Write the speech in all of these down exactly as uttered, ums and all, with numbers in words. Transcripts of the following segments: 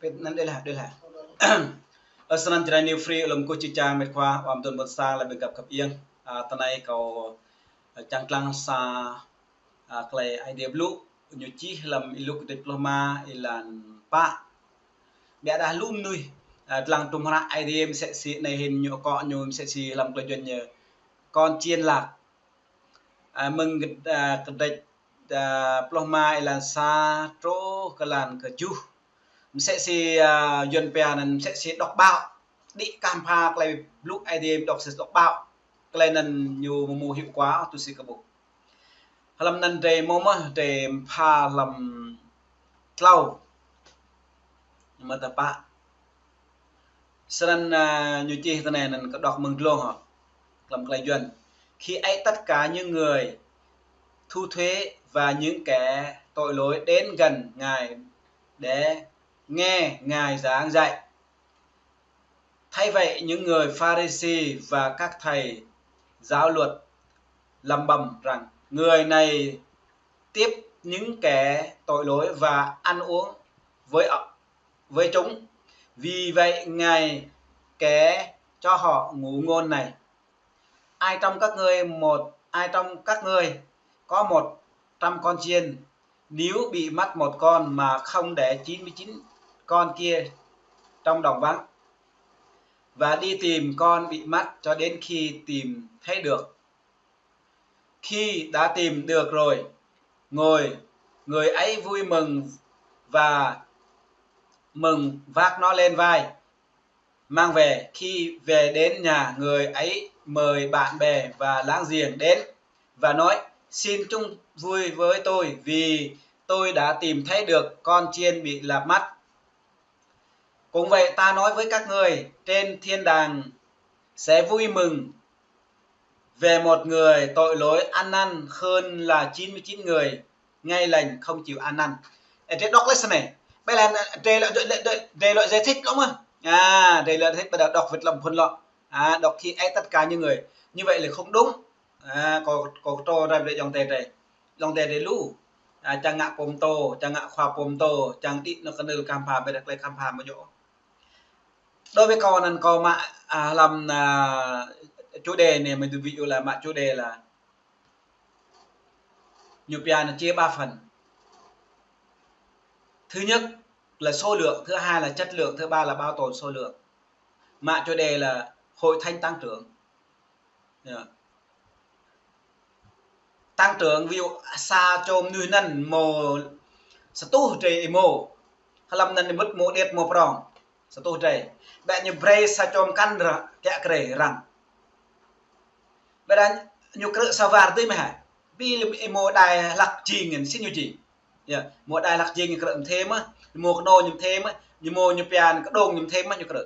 Pet anŭn đơi lah, đơi lah. Ơ, snăn Jrai New Free, lŏm kơ čih čang mĕt khua, ƀing adơi amai ƀôn sang, lĕ ƀing găp khăp iêng. A, tơ anai kâo, a, čang lăng sa, a, tơlơi Aê Diê blŭ, ñu čih hlăm Y-Luk kơdrêč pluh rơma, êlan pă. Biă dah lu mơnuih, a, lăng tŭm hră Aê Diê mơsĕ si anai hĭn ñu akŏ ñu mơsĕ si hlăm tơlơi juăt ñu kon čiên lak. A, mơ̆ng, a, kơdrêč, a, pluh rơma êlan sa truh kơ êlan kơjuh. Mơsĕ si, a, Yuan pia anŭn mơsĕ si đọc báo. Đĭ kah pha tơlơi blŭ Aê Diê đọc si đọc báo. Tơlơi anŭn ñu mơ̆ mơ̆ hiệu quả tui si kâo ƀuh. Hlăm anŭn drei mơ̆ mơ̆ drei pha hlăm tlâo. Mơ̆ ta pă. Snăn, a, ñu čih tơ anai anŭn kâo đŏk mơ̆ng glông hŏ. Hlăm tơlơi Yuan. Khi ấy tất cả những người thu thuế và những kẻ tội lỗi đến gần Ngài để nghe Ngài giảng dạy. Thay vậy, những người Pha-ri-si và các thầy giáo luật lầm bầm rằng người này tiếp những kẻ tội lỗi và ăn uống với, với chúng. Vì vậy, Ngài kể cho họ ngụ ngôn này: Ai trong các ngươi một, ai trong các ngươi có một trăm con chiên, nếu bị mất một con mà không để chín mươi chín con kia trong đồng vắng, và đi tìm con bị mất cho đến khi tìm thấy được. Khi đã tìm được rồi, người, người ấy vui mừng và mừng vác nó lên vai, mang về. Khi về đến nhà, người ấy mời bạn bè và láng giềng đến và nói: Xin chung vui với tôi vì tôi đã tìm thấy được con chiên bị lạc mất. Cũng vậy, ta nói với các ngươi, trên thiên đàng sẽ vui mừng về một người tội lỗi ăn năn hơn là chín mươi chín người ngay lành không chịu ăn năn. Ê, drei đọc lĕ snei. Ƀơi lĕ, drei lĕ, drei, drei, drei lĕ giải thích lŏm mơ̆. A, drei lĕ giải thích bắt đầu đọc wơ̆t hlăm phŭn lŏm. A, đọc khi ấy tất cả những người. Như vậy là không đúng. A, kâo, kâo, kâo trô rai brơi ayŏng adơi drei. Ayŏng adơi drei lu. A, čang ngă pô pơtô, čang ngă khua pô pơtô, čang đĭ anŏ kơnưl kah pha, ƀơi dah tơlơi kah pha mơ̆ djơ̆. Đối với kâo anŭn kâo mă, a, hlăm, a, chủ đề anai, mơ̆ ví dụ là mă chủ đề là ñu pia anŭn chia ba phần. Thứ nhất là số lượng, thứ hai là chất lượng, thứ ba là bảo tồn số lượng. Mă chủ đề là hội thánh tăng trưởng. Yơh. Tăng trưởng, ví dụ sa čô mơnuih anŭn mơ̆ sa tuh drei êmô. Hlăm anŭn mŭt mơ̆ điêt mơ̆ prŏng. Sa tuh drei. Ƀĕ ñu brơi sa čô mơkăn ră, kiă kriê răng. Ƀĕ dah ñu krư̆ sa war tui mơ̆ hă. Bi lĕ êmô đai hlăk jing ngăn si ñu jing. Yơh, êmô đai hlăk jing ñu krư̆ mơ̆ thê mơ̆, êmô kơnô ñu mơ̆ thê mơ̆, êmô ñu pia anŭn kơđông ñu mơ̆ thê mơ̆ ñu krư̆.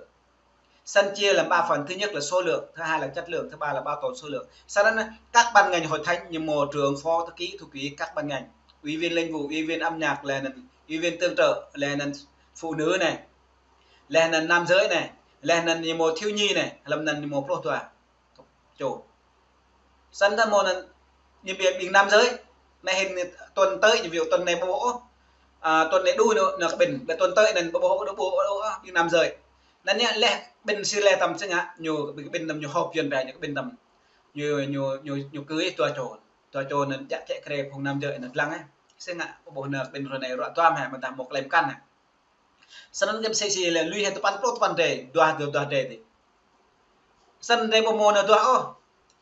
Snăn chia làm ba phần, thứ nhất là số lượng, thứ hai là chất lượng, thứ ba là bảo tồn số lượng. Snăn anŭn, các ban ngành hội thánh ñu mơ̆ trưởng phó thư ký, thư ký các ban ngành, ủy viên linh vụ, ủy viên âm nhạc, lĕ anŭn ủy viên tương trợ, lĕ anŭn phụ nữ anai, lĕ anŭn nam giới anai, lĕ anŭn ñu mơ̆ thiếu nhi anai, hlăm anŭn ñu mơ̆ pluh dua čô. Snăn ta mơ̆ anŭn ñu pia ƀing nam giới. Anai hĭn tuần tới ñu ví dụ tuần anai ƀu ƀuh ôh. A, tuần anai đu ñu, ñu kơ ƀing, ƀĕ tuần tới anŭn ƀu ƀuh ôh, ƀu ƀuh ôh, ƀing nam giới. Anŭn ñu lĕ ƀing si lĕ tăm si ngă, ñu ƀing ƀing tăm ñu họp yuan ƀĕ ñu kơ ƀing tăm. Ñu, ñu, ñu, ñu kư̆ dua čô. Dua čô anŭn djă kiă kriê phung nam giới anŭn lăng ĕ. Si ngă ƀu ƀuh ñu kơ ƀing ră anai ruă duăm hă, mơ̆ dah mơ̆ klem kăn hă. Snăn kơ mơsĕ si lĕ lui hĭ tơpăn pluh tơpăn drei, dua, dua, dua drei tih. Snăn drei ƀu mơ̆ anŭn dua ôh.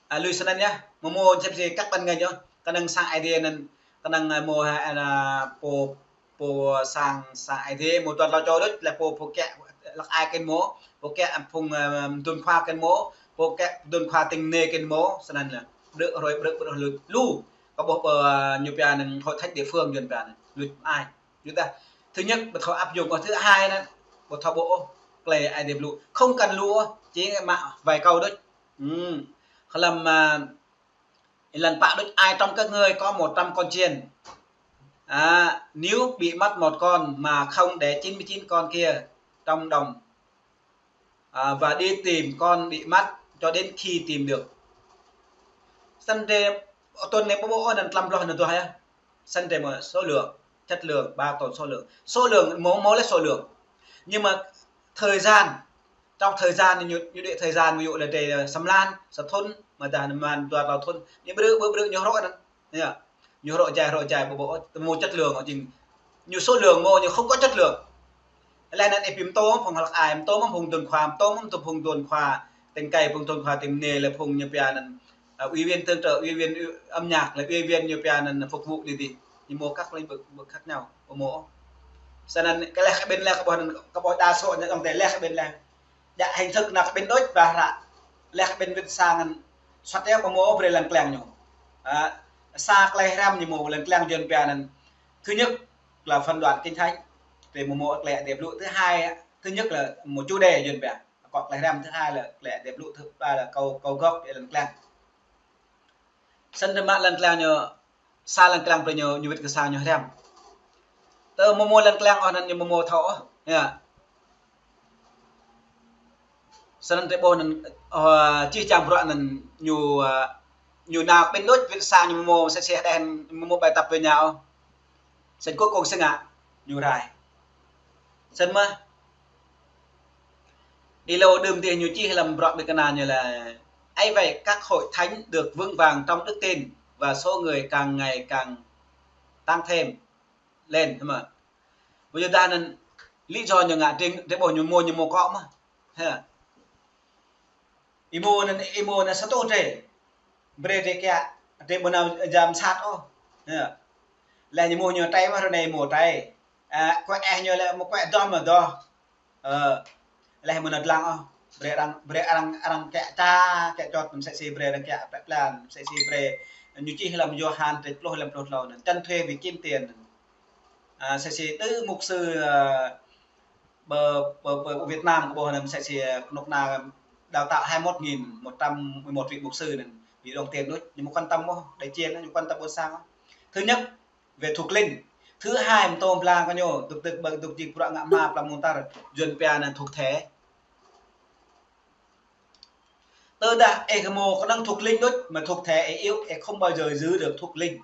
A, lui snăn yơh, mơ̆ mơ̆ mơsĕ si các ban ngành yơh. Kơnơ̆ng sang Aê Diê anŭn, kơnơ̆ng, a, mơ̆ hă, a, pô, pô sang, sang Aê Diê, mơ̆ tuan hlâo čô đôč, lĕ pô, pô kiă, hlăk ai kơ mơ̆, pô kiă phung, a, mơdun khua kơ mơ̆, pô kiă mơdun khua tỉnh nê kơ mơ̆, snăn lĕ. Brư̆ hrơi, brư̆, brư̆ lui, lu. Kơ ƀuh, a, ñu pia anŭn hội thánh địa phương, ñu pia anŭn, lui ai. Ñu ta, thứ nhất, ƀu thâo áp dụng, thứ hai anŭn, ƀu thâo ƀuh ôh, tơlơi Aê Diê blŭ. Không cần lu ôh, chỉ mă vài câu đôč. Ừm. Hlăm, a, êlan pă đôč: Ai trong các ngươi có một trăm con chiên. À, nếu bị mất một con mà không để chín mươi chín con kia trong đồng, à, và đi tìm con bị mất cho đến khi tìm được. Snăn drei, tuần anai ƀu ƀuh ôh anŭn tlam blah anŭn dua hă. Snăn drei mơ̆ số lượng, chất lượng, bảo tồn số lượng. Số lượng, mơ̆, mơ̆ lĕ số lượng. Nhưng mà thời gian, trong thời gian ñu, ñu đuaĭ thời gian, ví dụ là đe, ơ, sa mlan, sa thŭn, mơ̆ dah anŭn mlan dua klâo thŭn. Ñu ƀrư̆, ƀrư̆, ƀrư̆ ñu hrŏ anŭn. Yơh. Ñu hrŏ jai, hrŏ jai, ƀu, ƀu, ƀu mâo chất lượng jing. Ñu số lượng mâo, ñu không có chất lượng. Laih anŭn ih ƀu pơtô phung hlăk ai, pơtô mơ̆ng phung dŏn khua, pơtô mơ̆ng phung dŏn khua, tơ̆ng kai phung dŏn khua, tơ̆ng mơnê lĕ phung ñu pia anŭn, à, ủy viên thường trực, ủy viên âm nhạc, lĕ ủy viên ñu pia anŭn phục vụ đi đi. Ñu mâo các lĩnh vực, vực khác nhau, ƀu mâo. Sơnăn kơ laih kơ ƀing laih kơ ƀuh anŭn, kơ ƀuh đa số ñu dŏng tê laih kơ ƀing laih. Djă hình thức nao kơ ƀing đôč ƀah ră. Laih kơ ƀing wĭt sang anŭn, suat yơh ƀu mâo brơi lăng klăng ñu. À, sa tơlơi hrăm ñu mâo lăng klăng Yuan pia anŭn. Thứ nhất là phân đoạn kinh thánh. Tê mâo mâo tơlơi Ơi Adai blŭ. Thứ hai, thứ nhất là mâo chủ đề Yuan pia. Akŏ tơlơi hrăm, thứ hai là tơlơi Ơi Adai blŭ, thứ ba là câu, câu gốc để lăng klăng. Sơnăn tơma lăng klăng ñu, sa lăng klăng brơi ñu, ñu wĭt kơ sang ñu hrăm. Tơ mâo mâo lăng klăng ôh anŭn ñu mâo mâo thâo ôh, yơh. Sơnăn tơ ƀuh anŭn, ơ, čih čang bruă anŭn ñu, ơ, ñu nao ƀing đôč wĭt sang ñu mâo mâo sĕ sĕ đen, mâo mâo bài tập với nhau. Sơnăn cuối cùng sơngă ñu rai. Sơnăn mơ̆. Ih lŏ đưm dih ñu čih lăm bruă ƀing kơna ñu là: Ấy vậy, các hội thánh được vững vàng trong đức tin và số người càng ngày càng tăng thêm lên, hơmă. Ƀu yua dah anŭn lý do ñu ngă tring, tơƀuh ñu mâo, ñu mâo akŏ mơ̆. Hă. Ih mâo anŭn, ih mâo anŭn sa tuh drơi. Brơi drơi kiăng, drơi ƀu nao giám sát ôh. Hă. Laih ñu mâo ñu trei mơ̆, ră anai mâo trei. À, kuĕ eh ñu lĕ mâo kuĕ, doh mơ̆ doh. Ơ, laih mơ̆n dlăng ôh, brơi arăng, brơi arăng, arăng kiăng ča, kiăng čot, msĕ si brơi arăng kiăng pĕ plan, msĕ si brơi ñu čih lăm Yôhan trĕč pluh lăm pluh klâo anŭn, tránh thuế vì kiếm tiền anŭn. À, msĕ si tơ mục sư, à, ƀơ, ƀơ, ƀơ Việt Nam kơ ƀuh anŭn, msĕ si, à, kơnuk kơna đào tạo hai mươi mốt nghìn một trăm mười một vị mục sư anŭn, vì đồng tiền đôč, ñu ƀu quan tâm ôh, đại diện ñu ƀu quan tâm ƀôn sang ôh. Thứ nhất, về thuộc linh. Thứ hai, mơ̆ tơm blang kơ ñu, dŏ dŏ ƀơ̆ng dŏ jik bruă ngă hma pla mơ̆ng tar, Yuan pia anŭn thuộc thể. Tơdah ih mâo kơnơ̆ng thuộc linh đôč, mà thuộc thể ih yếu, ih không bao giờ giữ được thuộc linh.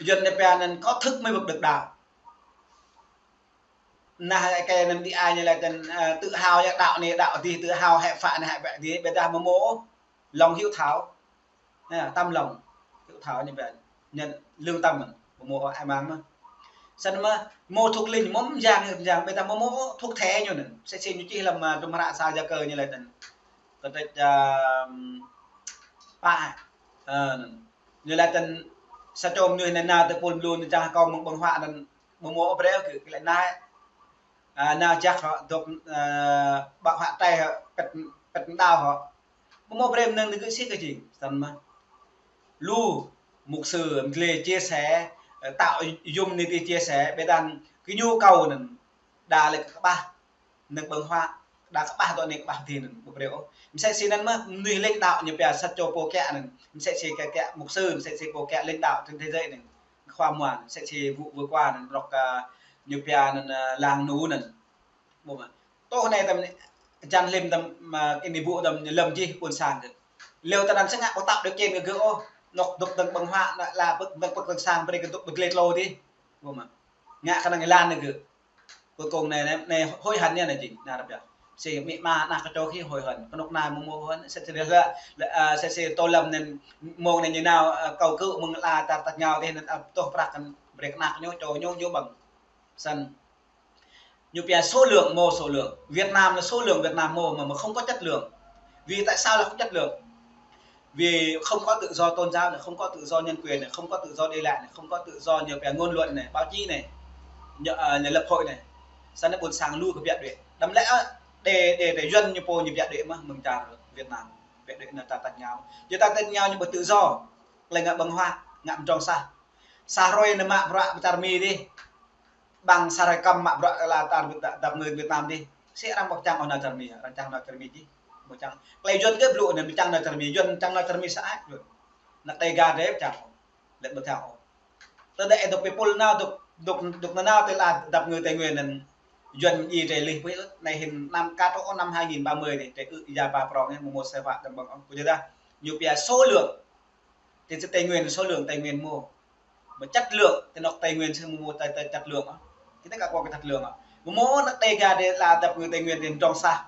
Yuan pia anŭn có thức mới vực được đạo. Nah, ih kơ anŭn đĭ ai ñu laĭ tơ̆n, ơ, tự hào yơh, đạo anai đạo dih, tự hào hĕ pha anai hĕ pha dih, ƀiădah mâo mâo lòng hiếu thảo. Ha, tâm lòng hiếu thảo ñu pia, ñu lương tâm mơ̆n, mâo mâo ai mang mơ̆n. Sơnăn mơ̆, mâo thuộc linh, mâo mơyang, mơyang, ƀiădah mâo mâo thuộc thể ñu anŭn. Msĕ si ñu čih lăm, à, tơm hră sa Yakơ ñu laĭ tơ̆n. Kơtĕč, à, pă, à, anŭn. Ñu laĭ tơ̆n sa čô mơnuih anai nao tơ pul mơlŭn anŭn čang akŏ mơ̆ng ƀơ̆ng huă anŭn, mâo mâo ôh brơi kơ, kơ lĕ nao, à, nao jak hŏ, dŏ, à, ƀă huă trei hŏ, pĕt, pĕt mơđao hŏ. Mâo mâo brơi mơnơ̆ng anai gơ̆ sĭt kơ jing, sơnăn mơ̆. Lu mục sư mdlê chia sẻ, ơ, tạo yum anai dih chia sẻ, ƀiădah kơ nhu cầu anŭn, đa lĕ kơ kơƀah, anŭn ƀơ̆ng huă, đa kơƀah dŏ anai kơƀah dih anŭn, ƀu brơi ôh. Msĕ si anŭn mơ̆, mơnuih lãnh đạo ñu pia sa čô pô kiă anŭn, msĕ si kiă kiă mục sư, msĕ si pô kiă lãnh đạo trên thế giới anŭn, khua mua, msĕ si vụ vừa qua anŭn, rŏk, ơ, ñu pia anŭn, ơ, lăng nu anŭn. Ƀu mă. Tơl anai tơ̆m, jăn lĕm tơ̆m, mă, kơ anai ƀu tơ̆m lăm jih ƀôn sang gơ̆. Lê̆ tơnăn sơngă ƀu tạo điều kiện kơ gơ̆ ôh. Anŏ dŏ dơ̆ng ƀơ̆ng huă, anŏ la pơ̆k, pơ̆k, pơ̆k tơ̆ng sang, brơi kơ dŏ pơglĕt lô dih. Ƀu mă. Ngă kơnơ̆ng êlan anai gơ̆. Cuối cùng anai, anai, anai hối hận anai, anai jing, anai ră pia. Si amĭ ama ană kơ čô khĭ hối hận. Kơnuk kơna mơ̆ng mơ̆ hối hận. Sĕ, sĕ, lĕ, lĕ, a, sĕ, sĕ tơlơi anŭn mơ̆ng anai ñu nao, a, kâo kơ mơ̆ng ala tar tač rơngiao dih anŭn, a, tơh prăk kơ brơi kơ ană ñu, čô ñu, ñu ƀơ̆ng. Sơnăn. Ñu pia số lượng mâo số lượng. Việt Nam là số lượng Việt Nam mâo mà, mà không có chất lượng. Vì tại sao là không chất lượng? Vì không có tự do tôn giáo này, không có tự do nhân quyền này, không có tự do đi lại này, không có tự do như pia ngôn luận này, báo chí này, nhà, à, nhà lập hội này. Sơnăn ƀôn sang lu kơ biă đuaĭ. Đăm lĕ, a, đe, đe, đe Yuan ñu pô ñu biă đuaĭ mơ̆, mơ̆ng čar Việt Nam. Biă đuaĭ anŭn tar tač rơngiao. Yua tar tač rơngiao ñu ƀu tự do. Tơlơi ngă ƀơ̆ng huă, ngă mdrŏng sah. Sa hrơi anai mă bruă pơ čar Mi dih. Ƀăng sa hrơi kăm mă bruă ala tar Việt, dap ngơi Việt Nam dih. Sĭt arăng ƀu čang ôh nao čar Mi, arăng čang nao čar Mi dih. Ƀu čang. Tơlơi Yuan kơ blŭ anŭn ƀu čang nao čar Mi, Yuan čang nao čar Mi sa ai Yuan. Anăk Dega dih ƀu čang ôh. Lĕ ƀu čang ôh. Tơdah ih dŏ pơpul nao dŏ, dŏ, dŏ nao tơ ala dap ngơi Tây Nguyên anŭn. Yuan djai trei lih pui ơ̆t, anai hĭn năm kat ôh năm hai nghìn ba mươi dih, trei ư̆ ia ba prong anai, mơ̆ mâo sai phạm tơ̆ng ƀơ̆ng ôh. Ƀu djơ̆ dah, ñu pia số lượng. Trên Tây Nguyên số lượng Tây Nguyên mâo. Mà chất lượng, tơ anŏ Tây Nguyên sĭt mơ̆ mâo tơ, tơ chất lượng ôh. Ñu tĕk kơ kơ kơ thăt lương. Mơmô ană Dega dêh la dăp ngư Tây Nguyên dêh mdrŏng sah.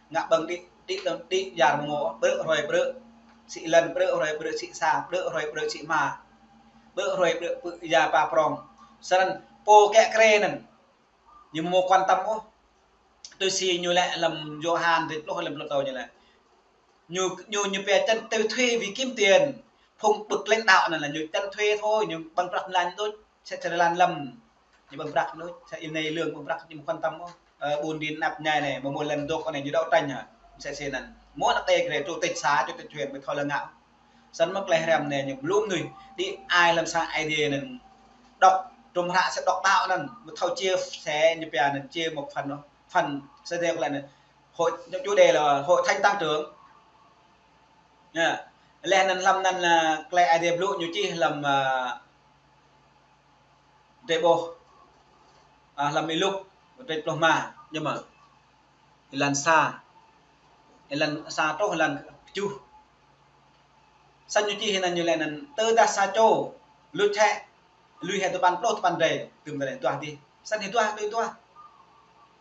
Ngă ƀơ̆ng đĭ, đĭ, đĭ, đĭ jar mơmô, brơ̆ hrơi brơ̆. Sĭ lăn brơ̆ hrơi brơ̆, sĭ sang brơ̆ hrơi brơ̆, sĭ ma. Brơ̆ hrơi brơ̆ pơ̆ ya pa prong. Sơnăn pô kĕ krê anŭn. Ñu mơmô quan tâm ôh. Tui si ñu laĭ lăm Yôhan dêh pluh lăm pluh tơ̆ ñu laĭ. Ñu, ñu, ñu pia chăn tơ thuê vì kiếm tiền. Phung bậc lãnh đạo anŭn la ñu chăn thuê thôi, ñu ƀơ̆ng prăk mlan đôč, sĕ čar lan lăm. Ñu ƀơ̆ng prăk đôč, sĕ ih anai lương ƀơ̆ng prăk ñu quan tâm ôh. Ơ, ƀun đin năp ñai anai, mơmô lăn dŏ anai ñu đấu tranh hă. Sĕ sĕ anŭn. Mơ̆ ană Dega krê, chủ tịch xã, chủ tịch huyện, ƀu thâo lăng ngă. Săn mơ̆ klei hrăm anai ñu blŭm nuih, đĭ ai lăm sang Aê Diê anŭn. Đọc, trôm hră sĕ đọc đạo anŭn, ƀu thâo chia sẻ ñu pia anŭn chia một phần ôh. Phần sĕ dêh klei anŭn. Hội, chủ đề là hội thánh tăng trưởng. Nha. Leh anŭn lăm anŭn, ơ, klei Aê Diê blŭ ñu čih lăm, ơ, drơi ƀôh, ơ, lăm Y-Luk, drơi pluh ma, ñu mơ̆. Êlan sa. Êlan sa truh êlan kjuh. Săn ñu čih anŭn ñu laĭ anŭn tơdah sa čô luč hĕ, lui hĕ tơpăn pluh tơpăn drơi, tơm tơlơi duah dih. Săn hĭ duah, tui duah.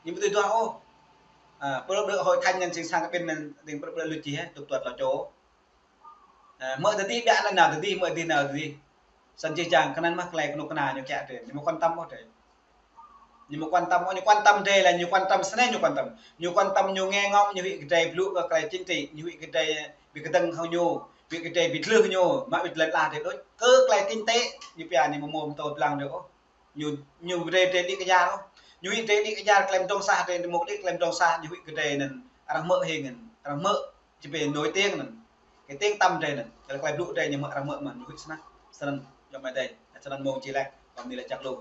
Ñu ƀu tui duah ôh. Ơ, brơ̆ brơ̆ hội thánh anŭn sĭ sang kơ ƀing anŭn, ding brơ̆ brơ̆ luč čih hĕ, tŭk tuăt lŏ čô. Ơ, mơ̆ tơdih ƀiă anŭn nao tơdih, mơ̆ tơdih nao tơdih. Săn čih čang kơ anŭn mơ̆ klei kơnuk kơna ñu kiăng tơ̆. Ñu ƀu quan tâm ôh tơ̆. Ñu ƀu quan tâm ôh, ñu quan tâm tơ̆ la ñu quan tâm sơnai ñu quan tâm. Ñu quan tâm ñu ngă ngŏ, ñu huĭ kơ drơi blŭ kơ klei chính trị, ñu huĭ kơ drơi ƀu kơdơ̆ng hăng ñu, huĭ kơ drơi ƀu tlưh ñu, mă ƀu tlưh lah tơ̆ đôč. Kơ klei kinh tế, ñu pia ñu mơmô mơtô blang tơ̆ ôh. Ñu, ñu drơi drơi đĭ kơ jar ôh. Ñu huĭ drơi đĭ kơ jar klei mdrŏng sah, drơi mơ̆ đĭ klei mdrŏng sah, ñu huĭ kơ drơi anŭn arăng hmư̆ hing anŭn, arăng hmư̆ či pê nổi tiếng anŭn. Kơ tiếng tăm drơi anŭn. Kơ klei blŭ drơi ñu mơ̆ arăng hmư̆ mơ̆n, ñu huĭ snăk. Săn anŭn, yua mơ̆ dêh, săn anŭn mơ̆ng či lĕ, kơ mơ̆ng anai lĕ čăk lu.